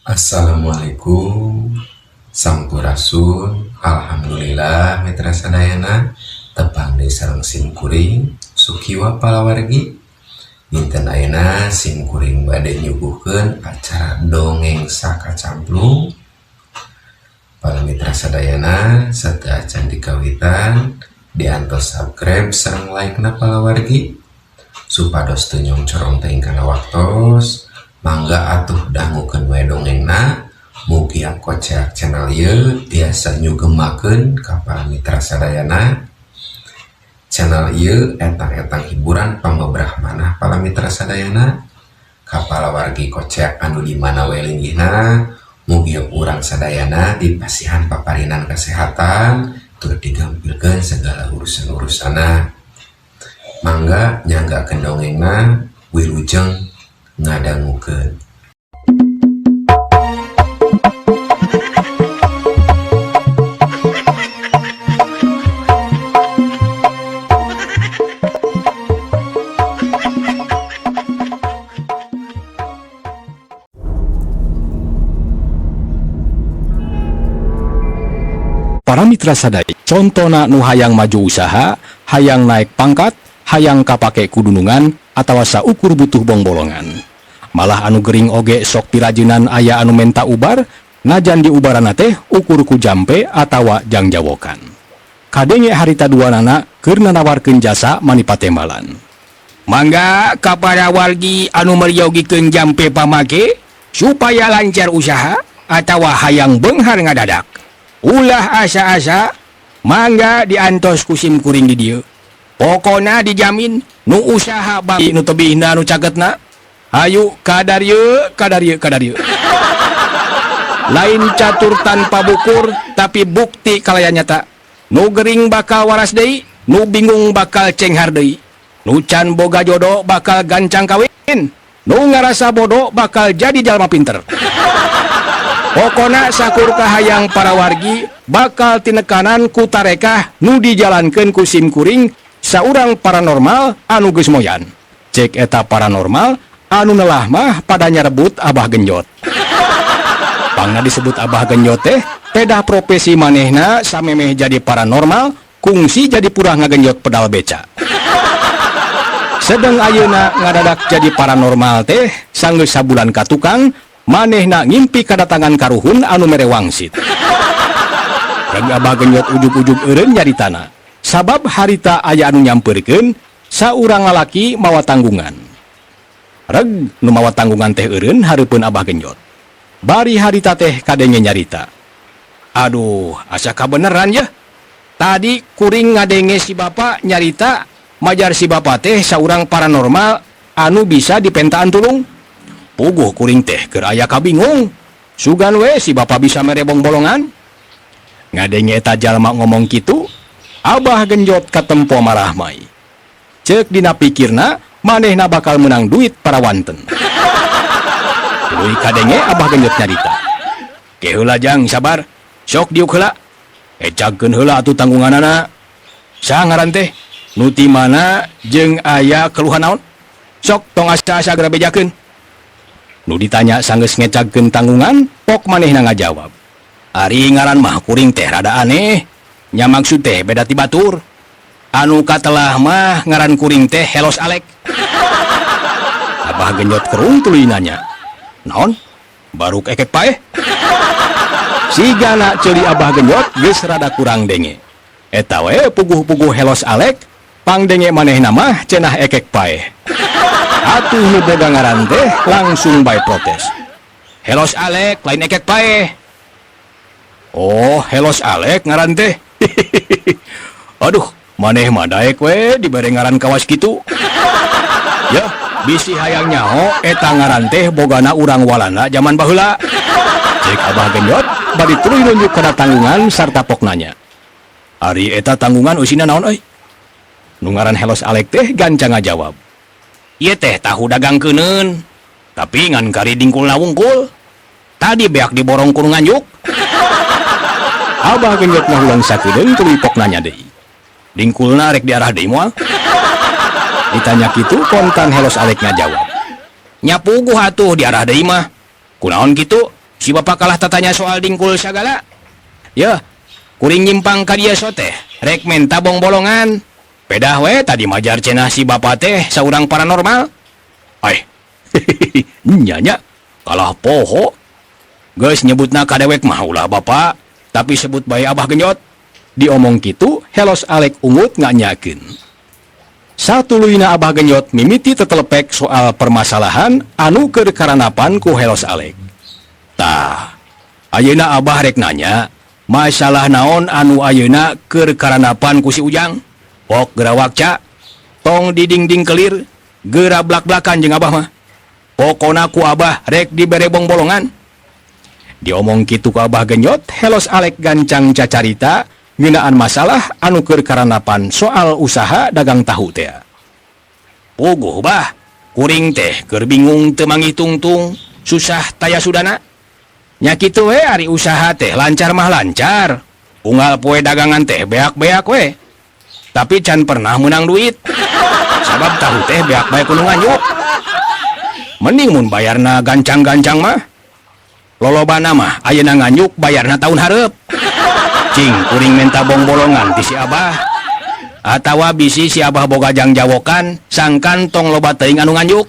Assalamualaikum, Sampurasun. Alhamdulillah, mitra sadayana, tepang deui sareng sim kuring Sukiwa palawargi. Dinten ayeuna sim kuring bade nyuguhkeun acara Dongeng Sakacamplung. Para mitra sadayana, sateuacan dikawitan, diantos subscribe sareng like na palawargi, supados teu nyongcorong teuing kana waktos. Mangga atuh dangukeun we dongengna. Mugi Koceak channel ieu tiasa nyugemakeun ka para mitra sadayana. Channel ieu etang-etang hiburan pangobrah manah para mitra sadayana. Ka palawargi Koceak anu di mana we linggihna, mugi urang sadayana dipasihan paparinan kesehatan tur digampilkeun segala urusan-urusanna. Mangga nyanggakeun dongengna, wilujeng ngadangukeun. Para mitra sadaya, contona nu hayang maju usaha, hayang naik pangkat, hayang kapake ku dunungan, atawa saukur butuh bongbolongan. Malah anu gering oge sok pirajinan aya anu menta ubar, najan di ubarana teh ukur ku jampe atawa jangjawokan. Kadenge harita duanana keur nanawarkeun jasa manipa tembalan. Mangga ka para wargi anu meryogikeun jampe pamake supaya lancar usaha atawa hayang beunghar ngadadak. Ulah asa-asa, mangga diantos ku sim kuring di dieu. Pokona dijamin nu usaha bagi nu tebihna nu cagetna. Hayu kadar yeuh, kadar yeuh, kadar yeuh. Lain catur tanpa bukur, tapi bukti kalayan nyata. Nu gering bakal waras deui, nu bingung bakal cenghar deui. Nu can boga jodoh bakal gancang kawin, nu ngarasa bodoh bakal jadi jalma pinter. Pokona sakur kahayang para wargi bakal tinekanan ku tarekah nu dijalankeun ku sim kuring saurang paranormal anu geus moyan. Cek eta paranormal anu nelah mah pada nyarebut Abah Genjot. Pangna disebut Abah Genjot teh pedah profesi manehna samemeh jadi paranormal kungsi jadi purah ngagenjot pedal beca. Sedang ayeuna ngadadak jadi paranormal teh sanggeus sabulan ka tukang manehna ngimpi kadatangan karuhun anu mere wangsit. Reg Abah Genjot ujug-ujug eureun nyaritana. Sabab harita aya anu nyampeurkeun saurang lalaki mawa tanggungan. Reg nu mawa tanggungan teh eureun hareupeun Abah Genjot. Bari harita teh kadenge nyarita. Aduh, asa kabeneran yeuh. Tadi kuring ngadenge si bapa nyarita majar si bapa teh saurang paranormal anu bisa dipentaan tulung. Puguh kuring teh keur aya kabingung. Sugan we si bapa bisa mere bongbolongan. Ngadenge eta jalma ngomong kitu, Abah Genjot katempo marah mai. Ceuk dina pikirna manehna bakal menang duit para wanten. Tuluy kadenge Abah Genjot nyarita. Ke heula jang sabar, sok diuk heula. Ecagkeun heula atuh tanggunganana. Saha ngaran teh? Nu ti mana jeung aya keluhan naon? Sok tong asa-asa geura bejakeun. Nu ditanya sanggeus ngecagkeun tanggungan, pok manehna ngajawab. Ari ngaran mah kuring teh rada aneh. Nya maksud teh beda ti batur. Anu katelah mah ngaran kuring teh Helos Alek. Abah Genjot kerung tuluy nanya. Naon? Baruk ekek paeh? Sigana ceuli Abah Genjot geus rada kurang denge. Eta we puguh-puguh Helos Alek, pangdenge manehna mah cenah ekek paeh. Atuh nu boga ngaran teh langsung bae protes. Helos Alek lain ekek paeh. Oh, Helos Alek ngaran teh. Aduh, maneh mah daek we dibere ngaran kawas kitu. Ya, bisi hayang nyaho eta ngaran teh bogana urang Walanda jaman baheula. Cek Abah Genjot bari tuluy nunjuk kana tanggungan sarta pok nanya. Ari eta tanggungan eusina naon euy? Nu ngaran Helos Alek teh gancang ngajawab. Ieu teh tahu dagang keuneun, tapi ngan kari dingkulna wungkul. Tadi beak diborong ku nu nganjuk. Abah Genjot ngahulang sakedeung tuluy pok nanya deui. Dingkulna rek diarah deui moal? Ditanya kitu kontan Helos Alek ngajawab. Nya puguh atuh diarah deui mah. Kunaon kitu? Si bapak kalah tatanya soal dingkul sagala. Yeuh, kuring nyimpang ka dieu so teh rek menta bongbolongan. Pedah we tadi majar cenah si bapak teh saurang paranormal. Ai. Nya nya kalah poho. Geus nyebutna ka dewek mah ulah bapak, tapi sebut bae Abah Genjot. Diomong kitu Helos Alek ungut nganyakeun. Satuluyna Abah Genjot mimiti tetelepek soal permasalahan anu keur karanapan ku Helos Alek. Tah, ayeuna Abah rek nanya, masalah naon anu ayeuna keur karanapan ku si Ujang? Pok geura wakca, tong didingding kelir, geura blak-blakan jeung Abah mah. Pokona ku Abah rek dibere bongbolongan. Diomong kitu ku Abah Genjot, Helos Alek gancang cacarita ngeunaan masalah anu keur karanapan soal usaha dagang tahu teh. Puguh bah, kuring teh keur bingung teu manggih tungtung, susah taya sudana. Nya kitu we ari usaha teh lancar mah lancar. Unggal poe dagangan teh beak-beak we. Tapi can pernah menang duit. Sabab tahu teh beak bae kudu nganjuk. Mending mun bayarna gancang-gancang mah. Lolobana mah ayeuna nganjuk bayarna tahun hareup. Cing kuring menta bongbolongan ti si Abah. Atawa bisi si Abah boga jangjawokan sangkan tong loba teuing anu nganjuk.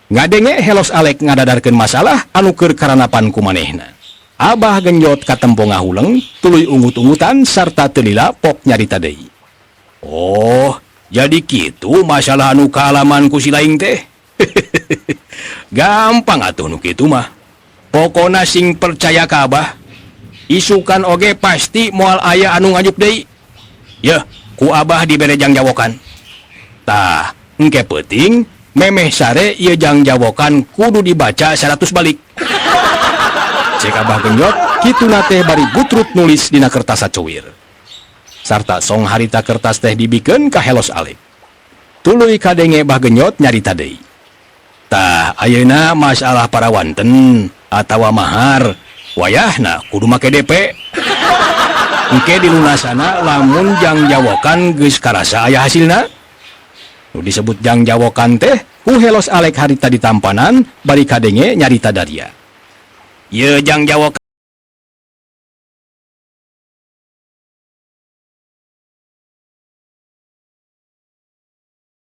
Ngadenge Helos Alek ngadadarkeun masalah anu keur karanapan ku manehna. Abah Genjot katempo ngahuleng tuluy ungut-ungutan sarta teu lila pok nyarita deui. Oh, jadi kitu masalah anu kaalaman ku si laing teh. Gampang atuh nu kitu mah. Pokona sing percaya ka Abah. Isukan oge pasti moal aya anu nganjuk deui. Yeuh, ku Abah dibere jangjawokan. Tah, engke peuting memeh sare ieu jangjawokan kudu dibaca 100 balik. Cek Abah Genjot, kituna teh bari gutrut nulis dina kertas sacuwir. Sarta song harita kertas teh dibikeun ka Helos Alek. Tuluy kadenge Bah Genjot nyarita deui. Tah, ayeuna masalah parawanten atawa mahar, wayahna kudu make DP. Engke dilunasana lamun jangjawokan geus karasa aya hasilna. Nu disebut jangjawokan teh ku Helos Alek harita ditampanan bari kadenge nyarita daria. Ieu jangjawokan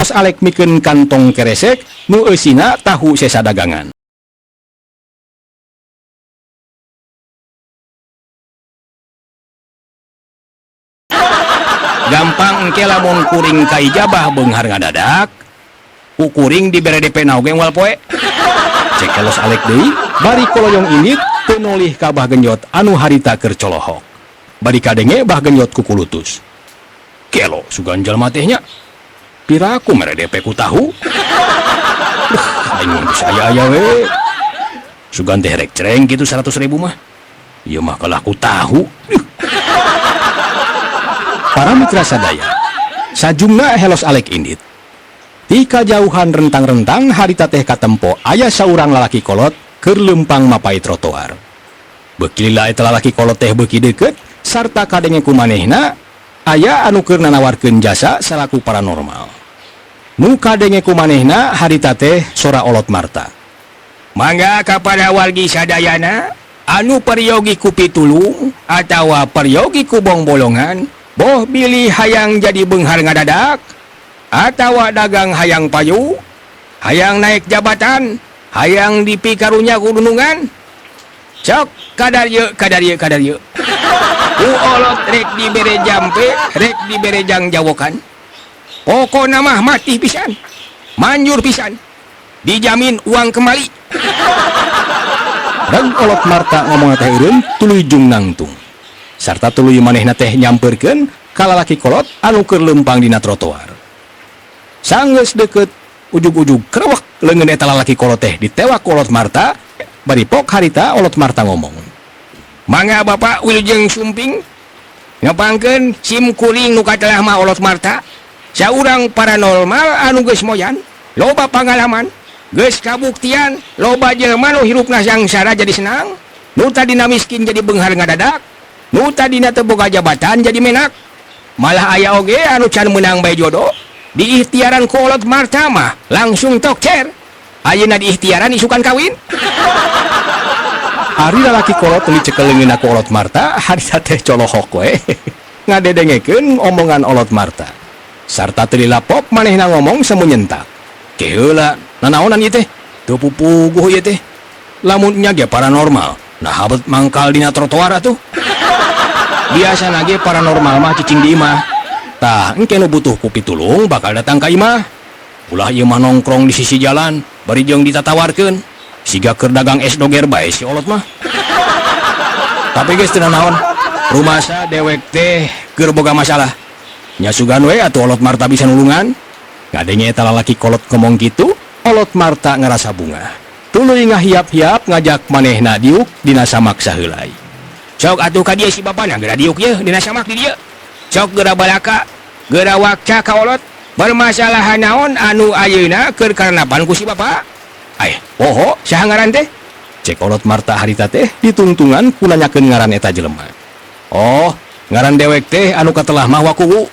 Alek mikeun kantong keresek nu eusina tahu sesa dagangan. Gampang engke lamun kuring kaijabah beunghar ngadadak, ku kuring dibere DP na oge moal poe. Cek Helos Alek deui, bari koloyong indit teu nolih ka Bah Genjot anu harita keur colohok. Bari kadenge Bah Genjot kukulutus. Kelo sugan jalma teh nya. Piraku mere DP ku tahu. Aing mah geus aya-aya we. Sugan teh rek cereng kitu 100.000 mah. Ieu mah kalah ku tahu. Para mitra sadaya, sajumna Helos Alek indit. Ti kajauhan rentang-rentang harita teh katempo aya saurang lalaki kolot keur leumpang mapai trotoar. Beuki lila eta lalaki kolot teh beuki deukeut sarta kadenge ku manehna aya anu keur nanawarkeun jasa salaku paranormal. Nu kadenge ku manehna harita teh sora olot Marta. Mangga kapada wargi sadayana anu peryogi ku pitulung atawa peryogi ku bongbolongan, boh bilih hayang jadi beunghar ngadadak atawa dagang hayang payu, hayang naik jabatan, hayang dipikarunya ku dunungan. Cok kadar ye, kadar ye, kadar ye. Ku olot rek dibere jampe, rek dibere jangjawokan. Pokona mah mati pisan, manjur pisan, dijamin uang kembali. Reg olot Marta ngomong teh eureun tuluy jung nangtung. Sarta tuluy manehna teh nyamperkeun ka lalaki kolot anu keur leumpang dina trotoar. Sanggeus deukeut ujug-ujug krewek leungeun eta lalaki kolot teh ditewak kolot Marta, bari pok harita olot Marta ngomong. Mangga Bapak wilujeng sumping ngepangkeun sim kuring nu katelah mah olot Marta. Saurang paranormal anu geus moyan, loba pangalaman, geus kabuktian, loba jelema nu hirupna sangsara jadi senang, nu tadina miskin jadi beunghar ngadadak, nu tadina teu boga jabatan jadi menak. Malah aya oge anu can meunang bae jodoh, diikhtiaran ku olot Marta mah langsung tokcer. Ayeuna diikhtiaran isukan kawin. Ari lalaki kolot nu dicekel leungeunna ku Olot Marta harita teh colohok we ngadedengekeun omongan Olot Marta. Sarta teu lilapop manehna ngomong samunyentak. Ke heula nanaonan ieu teh? Teu pupuguh ieu teh. Lamun nya ge paranormal, naha bet mangkal dina trotoar atuh. Biasana ge paranormal mah cicing di imah. Tah engke nu butuh ku pitulung bakal datang ka imah. Ulah ieu mah nongkrong di sisi jalan bari jeung ditatawarkeun. Siga keur dagang es doger bae si Olot mah. Tapi geus teu nanaon, rumasa dewek teh keur boga masalah. Nya sugan we atuh Olot Marta bisa nulungan. Ngadenge eta lalaki kolot ngomong kitu, Olot Marta ngarasa bungah. Tuluy ngahiap-hiap ngajak manehna diuk dina samak saheulai. Sok atuh ka dieu si bapana geura diuk yeuh dina samak di dieu. Sok geura balaka, geura wakca ka Olot. Bermasalahan naon anu ayeuna keur karenapan ku si bapa? Ay, poho saha ngaran teh? Cek Olot Marta harita teh ditungtungan ku nanyakeun ngaran eta jelema. Oh, ngaran dewek teh anu katelah mah Wakuwu.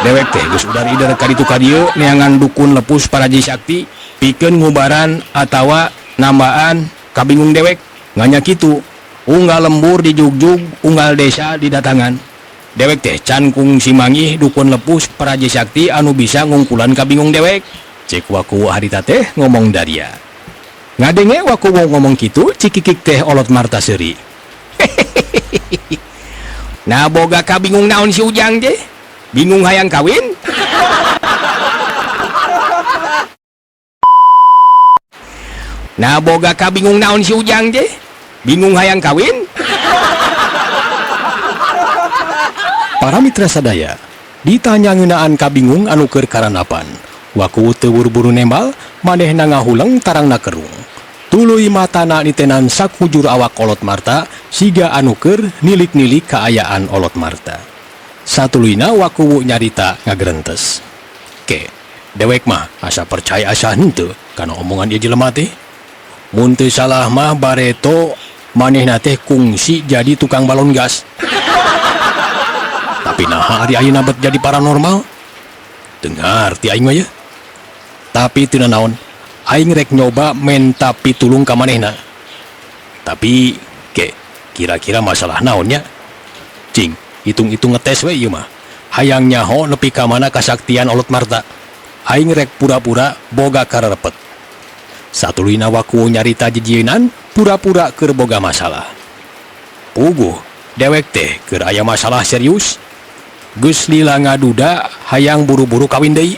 Dewek teh geus udar-ider ka ditu ka dieu neangan dukun lepus paraji sakti pikeun ngubaran atawa nambaan kabingung dewek. Nganya kitu, unggal lembur di jugjug, unggal desa didatangan. Dewek teh can kungsi mangih dukun lepus paraji sakti anu bisa ngungkulan kabingung dewek. Cek Wakuwu harita teh ngomong daria. Ngadenge Wakuwu ngomong kitu, cikikik teh Olot Marta seuri. Nah boga kabingung naon si Ujang teh? Bingung hayang kawin? Nah boga kabingung naon si Ujang teh? Bingung hayang kawin? Para mitra sadaya, ditanya ngeunaan kabingung anu keur karanapan. Wakuwu teu buru-buru nembal, manehna ngahuleng tarangna kerung. Tuluy matana nitenan sakujur awak Olot Marta, siga anu keur nilik-nilik kaayaan Olot Marta. Satuluyna Wakuwu nyarita ngagerentes. Ke, dewek mah asa percaya asa henteu kana omongan ieu jelema teh. Mun teu salah mah bareto manehna teh kungsi jadi tukang balon gas. Tapi naha ari ayeuna bet jadi paranormal? Teu ngarti aing mah ye. Tapi teu nanaon, aing rek nyoba menta pitulung ka manehna. Tapi ke, kira-kira masalah naonnya? Cing, hitung-hitung ngetes we ieu mah. Hayang nyaho nepi ka mana kasaktian Olot Marta. Aing rek pura-pura boga kararepet. Satuluyna Wakuwu nyarita jijienan pura-pura keur boga masalah. Puguh, dewek teh keur aya masalah serius. Geus lila ngaduda hayang buru-buru kawin deui.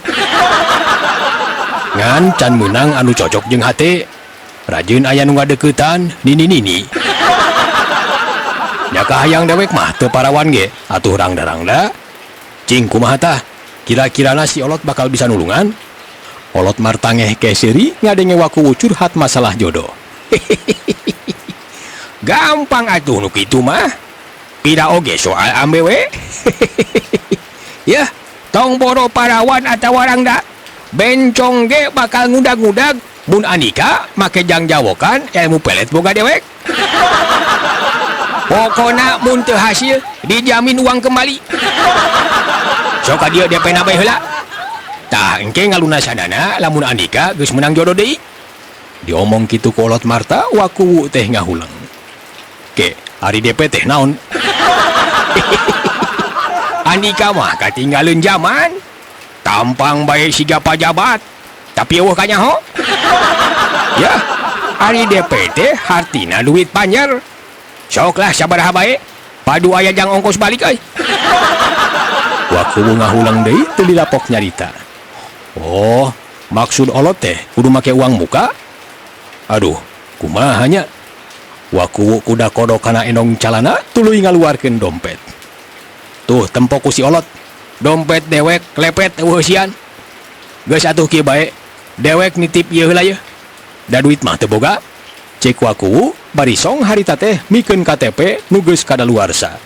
Ngan can meunang anu cocok jeung hate. Rajin aya nu ngadeuketan nini-nini. Nya kahayang dewek mah teu parawan ge atuh rangda-rangda. Cing kumaha tah? Kira-kirana si Olot bakal bisa nulungan? Olot Marta ngehke seuri ngadenge Wakuwu curhat masalah jodoh. Gampang atuh nu kitu mah. Pira oge soal ambe we. Yah, tong boro parawan atawa rangda. Bencong ge bakal ngudag-ngudag mun Andika make jangjawokan ilmu pelet boga dewek. Pokona mun teu hasil dijamin uang kembali. Sok ka dieu DP na bae heula. Tah engke ngalunasanana lamun Andika geus menang jodoh deui. Diomong kitu ku Olot Marta, Wakuwu teh ngahuleng. Ke, ari DP teh naon? Andika mah katinggaleun zaman. Tampang bae siga pajabat, tapi eueuh kanyaho. Ya, ari DP teh hartina duit panjer. Sok lah sabaraha bae, padu aya jang ongkos balik euy. Wakuwu ngahuleng deui teu dilapok nyarita. Oh, maksud Olot teh kudu make uang muka? Aduh, kumaha nya? Wakuwu kuda kodok kana endong calana tuluy ngaluarkeun dompet. Tuh tempo ku si Olot. Dompet dewek lepet eueuh eusian. Geus atuh kieu bae, dewek nitip ieu heula yeuh. Da duit mah teu boga. Cek Wakuwu bari song harita teh mikeun KTP nu geus kadaluarsa.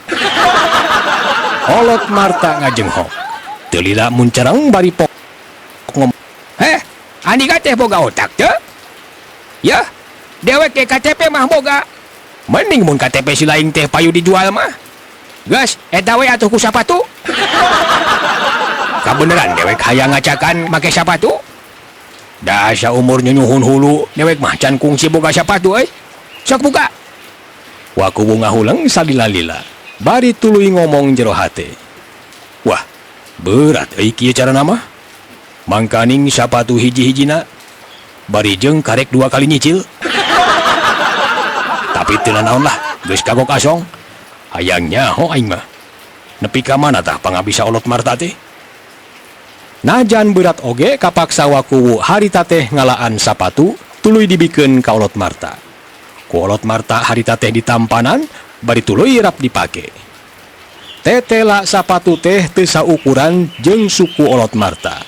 Olot Marta ngajenghok. Teu lila muncereng bari pok ngomong. Heh, Andika teh boga otak teu? Yah, dewek ge KTP mah boga. Mending mun KTP si laing teh payu dijual mah. Geus, eta we atuh ku sapatu. Kabeneran dewek hayang ngacakan make sapatu? Da saumur nyunyuhun hulu, dewek mah can kungsi boga sapatu euy. Sok buka. Wakuwu ngahuleng salila-lila bari tuluy ngomong jero hate. Wah, berat euy kieu carana mah. Mangkaning sapatu hiji-hijina bari jeung karek dua kali nyicil. Tapi teu nanaon lah, geus kagok asong. Hayang nyaho aing mah. Nepi ka mana tah pangabisa olot Marta teh? Najan berat oge kapaksa Wakuwu harita teh ngalaan sapatu tuluy dibikeun ka olot Marta. Ku olot Marta harita teh ditampanan bari tuluy rap dipake. Tetela sapatu teh teu saukuran jeung suku olot Marta.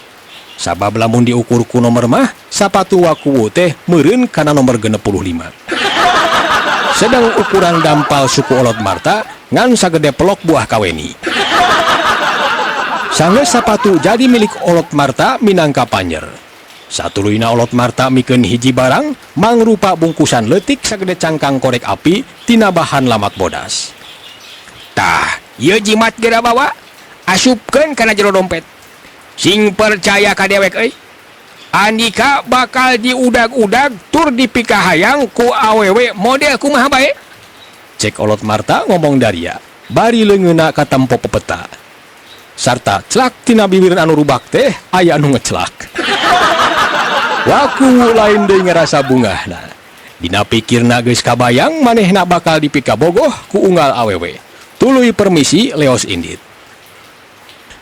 Sabab lamun diukur ku nomor mah, sapatu Wakuwu teh meureun kana nomor 65. Sedang ukuran dampal suku olot Marta ngan sagede pelok buah kaweni. Sanggeus sapatu jadi milik olot Marta minangka panjer. Satuluyna olot Marta mikeun hiji barang mangrupa bungkusan leutik sagede cangkang korek api tina bahan lamak bodas. Tah, ieu jimat geura bawa, asupkeun kana jero dompet. Sing percaya ka dewek euy. Andika bakal diudag-udag tur dipikahayang ku awewe model kumaha bae. Cek olot Marta ngomong daria, bari leungeunna katempo pepeta. Sarta celak tina bibir anu rubak teh aya anu ngecelak. Waku lain deui ngarasa bungahna. Dina pikirna geus kabayang manehna bakal dipikabogoh ku unggal awewe. Tuluy permisi leos indit.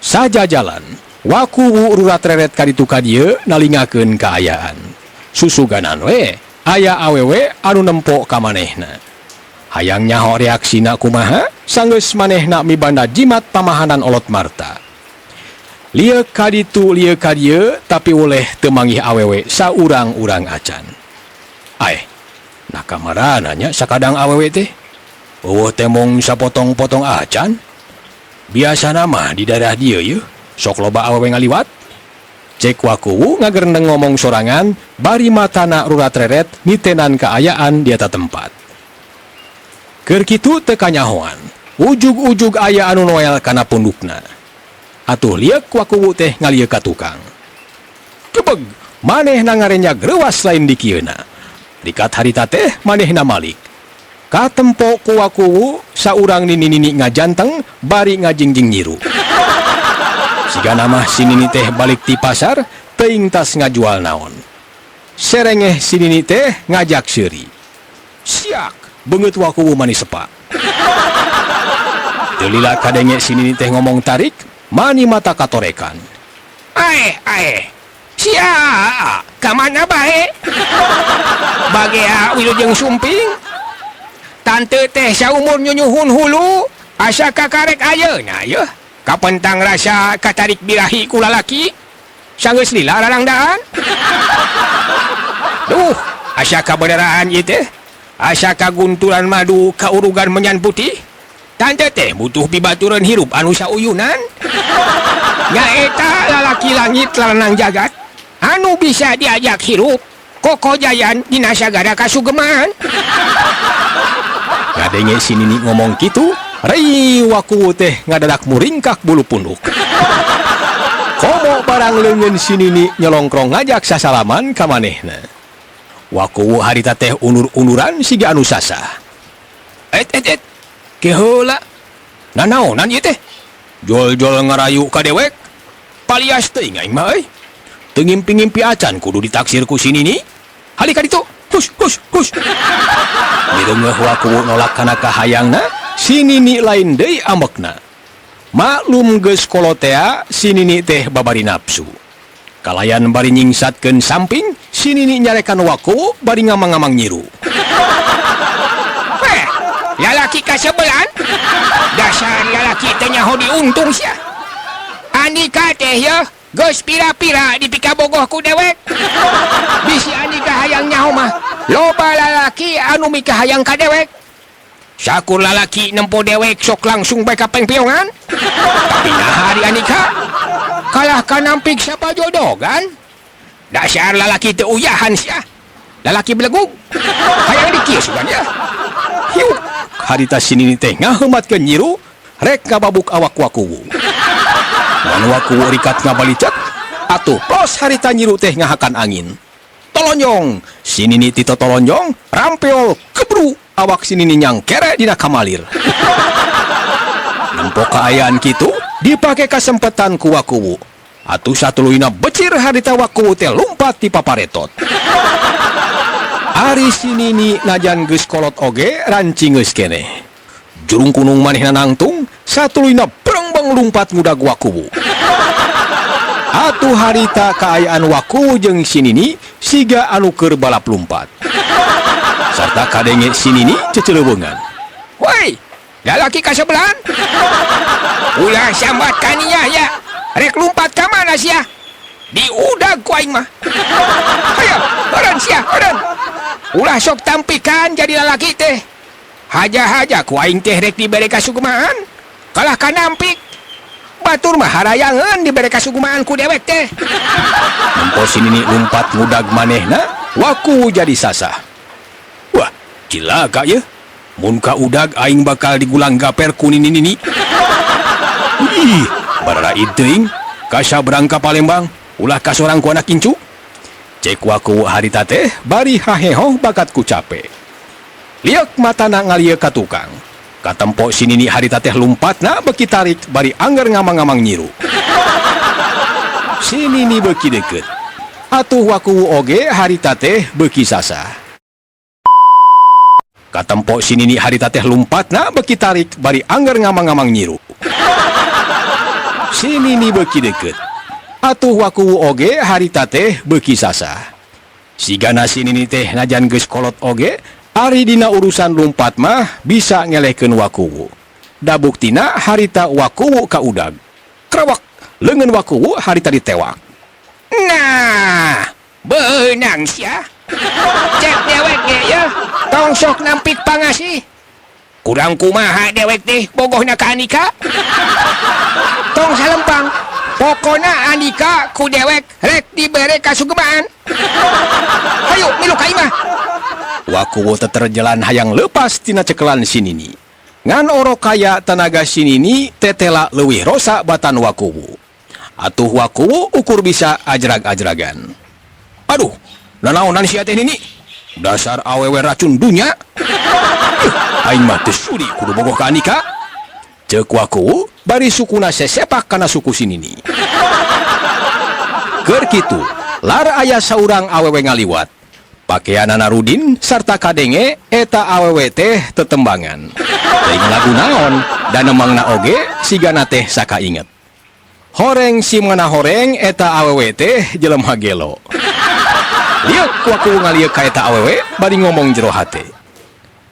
Saja jalan, Wakuwu rurat reret kaditu ka dieu nalingakeun kaayaan. Susuganan we aya awewe anu nempo ka manehna. Hayang nyaho reaksina kumaha, sanggeus manehna mibanda jimat pamahanan olot Marta. Lieuk kaditu lieuk ka dieu tapi uleh teu manggih awewe saurang-urang acan. Aeh, nah kamarana nya sakadang awewe teh? Eueuh temong sapotong-potong acan. Biasana mah di daerah dieu yeuh, sok loba awewe ngaliwat. Cek Wakuwu ngagerendeng ngomong sorangan bari matana rurat reret nitenan kaayaan di eta tempat. Keur kitu teu kanyahoan, ujug-ujug aya anu noel kana pundukna. Atuh lieuk Wakuwu teh ngalieuk ka tukang. Kebeg, manehna ngarenjag reuwas lain dikieuna. Rikat harita teh manehna malik. Katempo ku Wakuwu saurang nini-nini ngajanteng bari ngajingjing nyiru. Sigana mah si nini teh balik ti pasar teuing tas ngajual naon. Serengeh si nini teh ngajak seuri. Siak, beungeut Wakuwu manis sepa. Teu lila kadenge si nini teh ngomong tarik, mani mata katorekan. Aeh, aeh. Sia, ka mana bae? Bagea wilujeng sumping. Tante teh saumur nyunyuhun hulu, asa kakarek ayeuna yeuh. Kapentang rasa katarik birahi ku lalaki. Sanggeus lila rarangdaan. Duh, asa kabeneraan ieu teh. Asa kaguntulan madu kaurugan menyan putih. Tante teh butuh pibaturan hirup anu sauyunan. Nyaeta lalaki langit lalanang jagat anu bisa diajak hirup kokojayan dina sagara kasugeman. Ngadenge si nini ngomong kitu, rei Wakuwu teh ngadadak muringkak bulu punduk. Komo barang leungeun si nini nyelongkrong ngajak sasalaman ka manehna. Wakuwu harita teh undur-unduran siga anu sasah. Et et et, keheula. Nanaonan ieu teh? Jol-jol ngarayu ka dewek. Palias teuing aing mah euy. Teu ngimpi-ngimpi acan kudu ditaksir ku si nini. Hali ka ditu. Hus hus hus. Mireungeuh Wakuwu nolak kana kahayangna, si nini lain deui ambekna. Maklum geus kolotea, si nini teh babari nafsu. Kalayan bari nyingsatkeun samping, si nini nyarekan Wakuwu bari ngamang-ngamang nyiru. Heh, lalaki kasebelan. Dasar lalaki teh nyaho diuntung sia. Andika teh yeuh geus pira-pira dipikabogoh ku dewek. Bisi Andika hayang nyaho mah, loba lalaki anu mikahayang ka dewek. Sakur lalaki nempo dewek sok langsung bae ka pengpiongan. Tapi naha di Andika kalah ka nampik sapajodogan. Dasar lalaki teu uyahan sia. Lalaki belegug. Hayang dikieu sugan ya. Hiu, harita si nini teh ngaheumatkeun nyiru rek ngababuk awak Wakuwu. Ngan Wakuwu rikat ngabalicet, atuh pos harita nyiru teh ngahakan angin. Tolonjong si Nini tito tolonjong rampeol kebru awak si Nini nyangkere dina kamalir. Nempo kaayaan kitu dipake kasempatan ku Wakuwu. Atuh satuluyna becir harita Wakuwu teh lumpat ti paparetot. Ari si Nini najan geus kolot oge rancing geus keneh. Jurung kunung manehna nangtung satuluyna brengbeng lumpat ngudag Wakuwu. Atuh harita kaayaan Wakuwu jeung si Nini siga anu keur balap lumpat. Sarta kadenge si Nini ceceleuweungan. Woi, lalaki kasebelahan. Ulah sambat kaninya ya. Rek lumpat ka mana sia? Diudag ku aing mah. Hayo, eureun sia, eureun. Ulah sok tampikan jadi lalaki teh. Haja-haja ku aing teh rek dibere kasugumaan. Kalah ka nampik. Batur mah harayangeun dibere kasugumaan ku dewek teh. Nempo si Nini lumpat ngudag manehna, Wakuwu jadi sasah. Wah, cilaka ye. Mun ka udag aing bakal digulang gaper ku Nini Nini. Ih, bararaid teuing. Kasabrang ka Palembang, ulah kasorang ku anak incu. Cek Wakuwu harita teh bari hahehoh bakat ku cape. Lieuk matana ngalieuk ka tukang. Katempo si Nini harita teh lumpatna beuki tarik bari angger ngamang-ngamang nyiru. Si Nini beuki deukeut. Atuh Wakuwu oge harita teh beuki sasah. Katempo si Nini harita teh lumpatna beuki tarik bari angger ngamang-ngamang nyiru. Si Nini beuki deukeut. Atuh Wakuwu oge harita teh beuki sasah. Sigana si Nini teh najan geus kolot oge, ari dina urusan lumpat mah bisa ngelehkeun Wakuwu. Da buktina harita Wakuwu ka udag. Krawak, leungeun Wakuwu harita ditewak. Nah, beunang sia. Cek dewek ge ya. Tong sok nampik pangasih. Kurang kumaha dewek teh bogohna ka Andika. Tong salempang. Pokona Andika ku dewek rek dibere kasugemaan. Hayu milu ka imah. Wakuwu teterjelan hayang lepas tina cekelan si Nini. Ngan orok kaya tenaga si Nini tetela leuwih rosa batan Wakuwu. Atuh Wakuwu ukur bisa ajrag-ajragan. Aduh, nanaonan sia teh Nini? Dasar awewe racun dunya. Aing mah teu sudi kudu bogoh ka Andika. Ceuk Wakuwu bari sukuna sesepak kana suku si Nini. Keur kitu, lar aya saurang awewe ngaliwat. Pakeanana rudin sarta kadenge eta awewe teh tetembangan. Teuing lagu naon dan nemangna oge sigana teh sakainget. Horeng si mana horeng eta awewe teh jelema gelo. Lieuk Wakuwu ngalieuk ka eta awewe bari ngomong jero hate.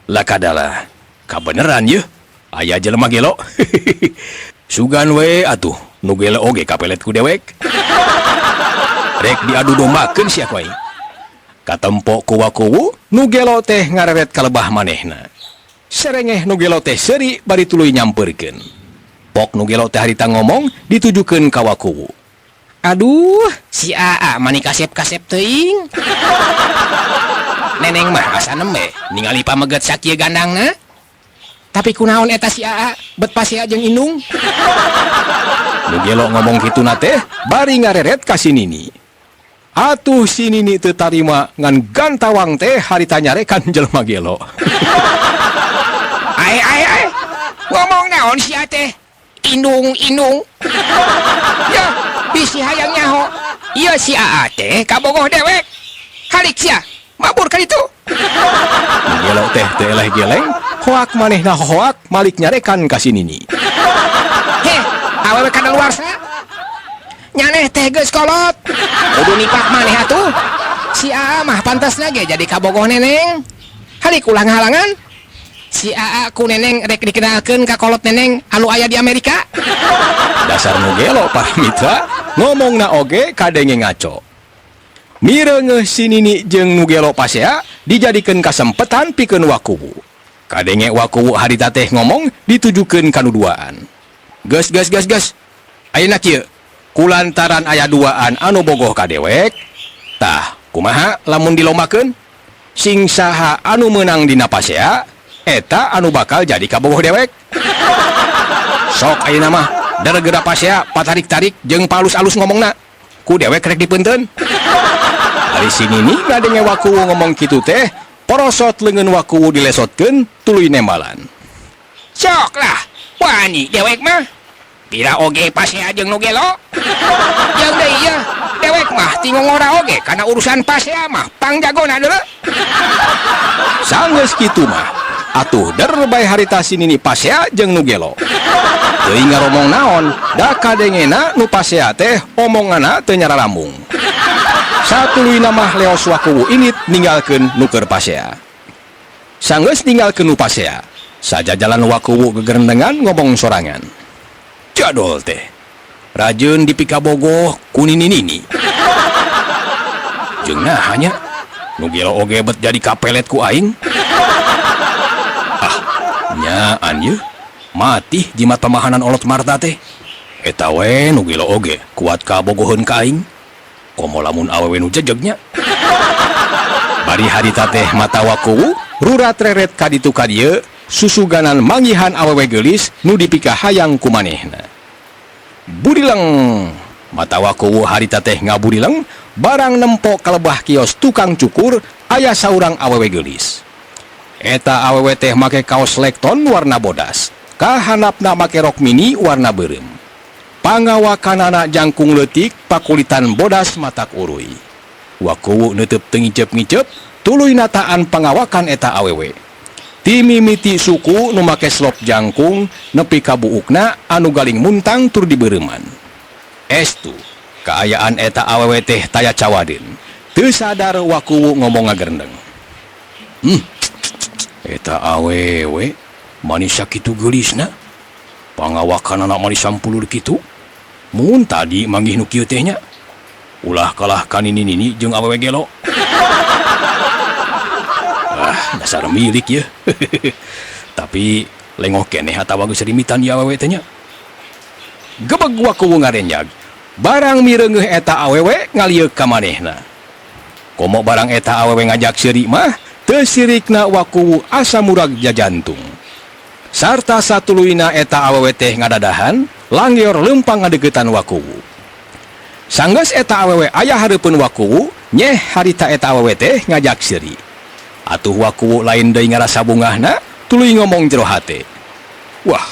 Lakadalah, kabeneran yeuh aya jelema gelo. Sugan we atuh nu gelo oge kapelet ku dewek. Rek diadu dombakeun sia ku aing. Katempo ku Wakuwu nu gelo teh ngareret ka lebah manehna. Serengeh nu gelo teh seuri bari tuluy nyampeurkeun. Pok nu gelo teh harita ngomong ditujukeun ka Wakuwu. Aduh, si Aa mani kasep-kasep teuing. Neneng mah asa nembe ningali pameget sakieu gandangna. Tapi kunaon eta si Aa bet pasea jeung indung. Nu gelo ngomong kituna teh bari ngareret ka si Nini. Atuh si Nini teu tarima ngan gantawang teh harita nyarekan jelema gelo. Ae ae ae. Ngomong naon si Aa teh? Indung indung. Ya, bisi hayang nyaho. Ieu si Aa teh kabogoh dewek. Halik sia, mabur ka ditu. Nu gelo teh teu eleh geleng, hoak manehna hoak malik nyarekan ka si Nini. Heh, awewe kadaluarsa. Nyaneh teh geus kolot. Kudu nipak maneh atuh. Si Aa mah pantasna ge jadi kabogoh neneng. Halik ulah ngahalangan. Si Aa ku neneng rek dikenalkeun ka kolot neneng anu aya di Amerika. Dasar nu gelo para mitra, ngomongna oge kadenge ngaco. Mireungeuh si Nini jeung nu gelo pasea dijadikeun kasempetan pikeun Wakuwu. Kadenge Wakuwu harita teh ngomong ditujukeun ka nu duaan. Geus geus geus geus. Ayeuna kieu, kulantaran aya duaan anu bogoh ka dewek, tah kumaha lamun dilombakeun? Sing saha anu meunang dina pasea, eta anu bakal jadi kabogoh dewek. Sok ayeuna mah dargera pasea patarik-tarik jeung palus-alus ngomongna. Ku dewek rek dipeunteun. Bari si Nini ngadenge Wakuwu ngomong kitu teh, porosot leungeun Wakuwu dilesotkeun tuluy nembalan. Sok lah, wani dewek mah. Pira oge pasea jeung nu gelo. Jeung deui ieu, dewek mah ti ngongora oge kana urusan pasea mah pangjagona deuleu. Sanggeus kitu mah, atuh der bae harita si Nini pasea jeung nu gelo. Teuing ngaromong naon, da kadengena nu pasea teh omonganna teu nyararambung. Satuluyna mah leos Wakuwu init ninggalkeun nu keur pasea. Sanggeus ninggalkeun nu pasea, sajajalan Wakuwu gegerendengan ngomong sorangan. Jadol teh, rajeun dipikabogoh ku Nini-nini. Jeung naha nya, nu gelo oge bet jadi kapelet ku aing. Ah, nyaan yeuh, matih jimat pamahanan olot marta teh. Eta we nu gelo oge kuat kabogoheun ka aing. Komo lamun awewe nu jejeg nya. Bari harita teh mata Wakuwu rurat reret ka ditu ka dieu susuganan manggihan awewe geulis nu dipikahayang ku manehna. Burileng mata Wakuwu harita teh ngaburileng barang nempo kalebah kios tukang cukur aya saurang awewe geulis. Eta awewe teh make kaos lekton warna bodas, kahanapna make rok mini warna beureum. Pangawakanana jangkung leutik pakulitan bodas matak uruy. Wakuwu neuteub teu ngiceup-ngiceup tuluy nataan pangawakan eta awewe. Timimiti suku nu make slop jangkung nepi ka buukna anu galing muntang tur dibeureuman. Estu, kaayaan eta awewe teh taya cawadeun. Teu sadar Wakuwu ngomong ngagerendeng. Eta awewe manis sakitu geulisna. Pangawakanana manis sampulur kitu. Mun tadi manggih nu kieu teh nya. Ulah kalah ka nini-nini jeung awewe gelo. Ah, dasar milik yeuh. Tapi lengoh keneh atawa geus rimitan ieu awewe teh nya. Gebeg Wakuwu ngarenjag. Barang mireungeuh eta awewe ngalieuk ka manehna. Komo barang eta awewe ngajak seuri mah, teu sirikna Wakuwu asa murag jajantung. Sarta satuluyna eta awewe teh ngadadahan, langyor leumpang ngadeuketan Wakuwu. Sanggeus eta awewe aya hareupeun Wakuwu, nyeh harita eta awewe teh ngajak seuri. Atuh Wakuwu lain deui ngarasa bungahna, tuluy ngomong jero hate. Wah,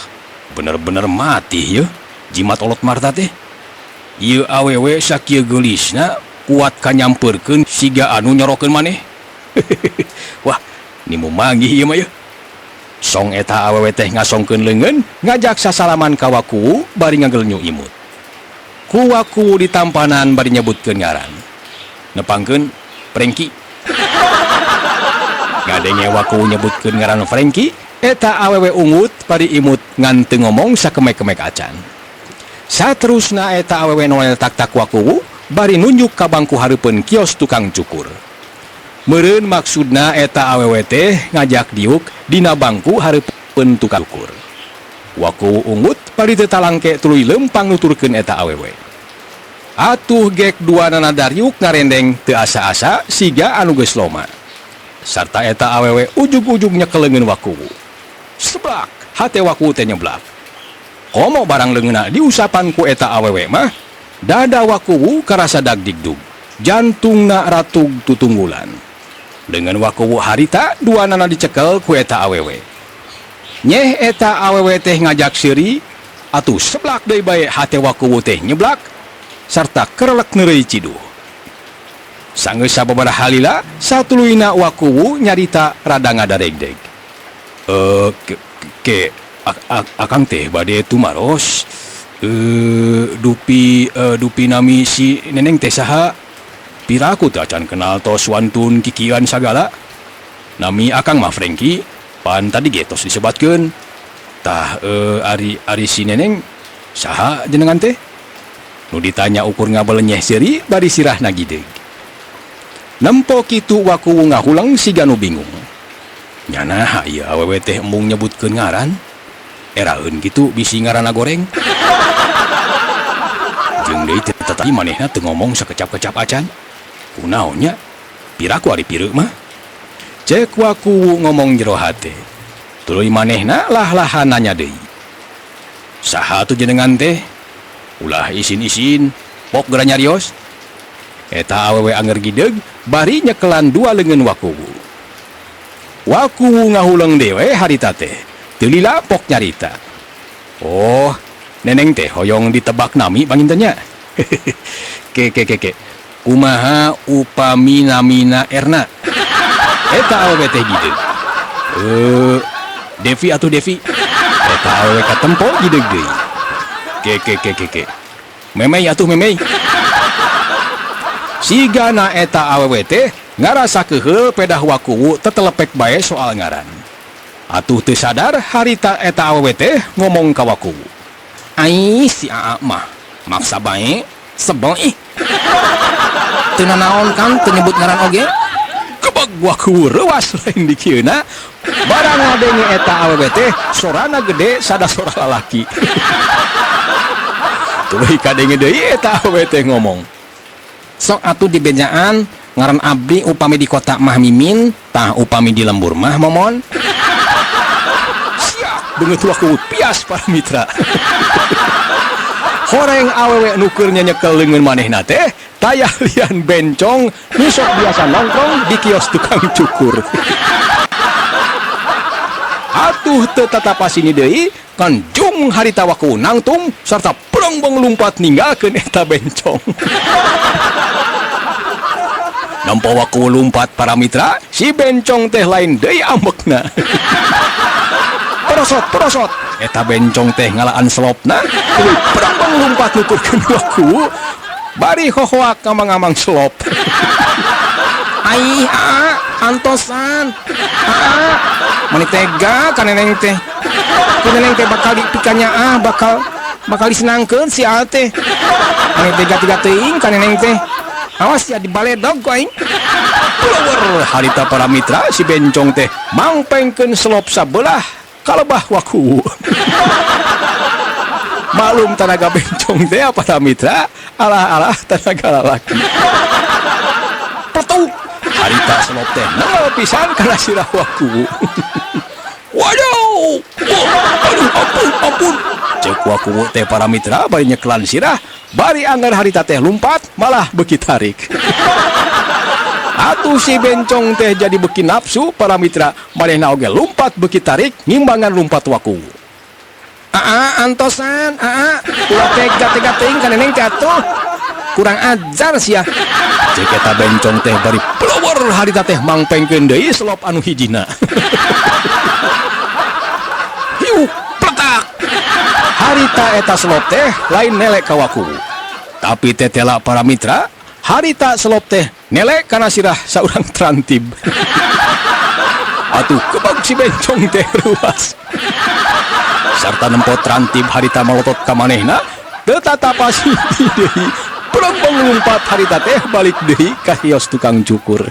bener-bener mati yeuh, jimat olot marta teh. Ieu awewe sakieu geulisna kuat kanyampeurkeun siga anu nyorokeun maneh. Wah, nimu manggih ieu mah yeuh. Song eta awewe teh ngasongkeun leungeun, ngajak sasalaman ka Wakuwu bari ngagelnyu imut. Ku Wakuwu ditampanan bari nyebutkeun ngaran. Nepangkeun Frengki. Ngadenge Wakuwu nyebutkeun ngaran Frengki, eta awewe ungut bari imut ngan teu ngomong sakemek-kemek acan. Saterusna eta awewe noel tak-tak Wakuwu bari nunjuk ka bangku hareupeun kios tukang cukur. Meureun maksudna eta awewe teh ngajak diuk dina bangku hareupeun tukang cukur. Wakuwu ungut bari teu talangke tuluy leumpang nuturkeun eta awewe. Atuh gek duanana dariuk ngarendeng teu asa-asa siga anu geus loma. Sarta eta awewe ujug-ujug nyekel leungeun Wakuwu. Seblak, hate Wakuwu teh nyeblak. Komo barang leungeunna diusapan ku eta awewe mah, dada Wakuwu karasa dagdigdug, jantungna ratug tutunggulan. Dengan Wakuwu harita duanana dicekel ku eta awewe. Nyeh eta awewe teh ngajak seuri, atuh seblak deui bae hate Wakuwu teh nyeblak sarta kerelek neureuy ciduh. Sanggeus sababaraha lila satuluyna Wakuwu nyarita rada ngadaregdeg. Ke akang teh bade tumaros. Dupi nami si neneng teh saha? Piraku teh acan kenal tos wantun kikian sagala. Nami akang mah Frengki, pan tadi ge tos disebatkeun. Tah, ari si neneng saha jenengan teh? Nu ditanya ukur ngabelenyeh seuri bari sirahna gideg. Nempo kitu Wakuwu ngahuleng siga nu bingung. Nyana ieu awewe teh embung nyebutkeun ngaran. Eraeun kitu bisi ngaranna goreng. Jeung deui teh tadi manehna teu ngomong sakecap-kecap acan. Kunaon nya? Piraku ari pireu mah. Cek Wakuwu ngomong jero hate. Tuluy manehna lah-lahan nanya deui. Saha atuh jenengan teh? Ulah isin-isin, pok geura nyarios. Eta awewe anger gideg bari nyekelan dua leungeun Wakuwu. Wakuwu ngahuleng dewe harita teh. Teu lila pok nyarita. Oh, neneng teh hoyong ditebak nami panginten nya. Ke ke ke ke. Kumaha upami namina Erna? Eta awewe teh gideg. Eh, Devi atuh Devi. Eta awewe katempo gideg deui. Ke ke ke ke ke. Memey atuh memey. Sigana eta awewe teh ngarasa keheul pedah Wakuwu tetelepek bae soal ngaran. Atuh teu sadar harita eta awewe teh ngomong ka Wakuwu. Ai si Aa mah maksa bae, sebel ih. Teu nanaon kan teu nyebut ngaran oge. Kebeg Wakuwu reuas lain dikieuna barang ngadenge eta awewe teh sorana gede sada sora lalaki. Tuluy kadenge deui eta awewe teh ngomong. Sok atuh di bejaan ngaran abdi upami di kota mah Mimin, tah upami di lembur mah Momon. Siap beungeut Wakuwu pias para mitra. Horeng awewe nu keur nyekel leungeun manehna teh taya lian bencong nu sok biasa nongkrong di kios tukang cukur. Atuh teu tatapasini deui kanjung harita Wakuwu nangtung sarta prongbong lumpat ninggalkeun eta bencong. Nampa Wakuwu lumpat para mitra, si bencong teh lain deui ambekna. Perosot, perosot, eta bencong teh ngalaan selopna, tuluy prongbong lumpat nuturkeun Wakuwu, bari hohoak ngamang-ngamang selop. Ai, aa, antosan. Aa, mani tega ka neneng teh. Ku neneng teh bakal dipikanya ah, bakal disenangkeun si aa teh. Mani tega-tega teuing ka neneng teh. Awas ya dibaledog ku aing. Keluar harita para mitra si bencong teh mangpengkeun selop sabelah kalebah Wakuwu. Maklum tanaga bencong teh para mitra, alah-alah tanaga lalaki. Petuk harita selop teh nengel pisan kana sirah Wakuwu. Waduh, oh, aduh, ampun, ampun. Cek Wakuwu teh para mitra bari nyekelan sirah, bari anggar harita teh lumpat malah beuki tarik. Atuh si bencong teh jadi beuki nafsu para mitra, manehna oge lumpat beuki tarik ngimbangan lumpat Wakuwu. Aa, antosan, aa, ulah tega-tega teuing ka neneng teh atuh. Kurang ajar sia. Cek eta bencong teh bari blower harita teh mangpengkeun deui selop anu hijina. Hiu, pletak. Harita eta selop teh lain nelek ka Wakuwu. Tapi tetela para mitra, harita selop teh nelek kana sirah saurang trantib. Atuh kebab si bencong teh ruas. Sarta nempo trantib harita melotot ka manehna, teu tatapasi deui. Prongbong lumpat harita teh balik deui ka kios tukang cukur.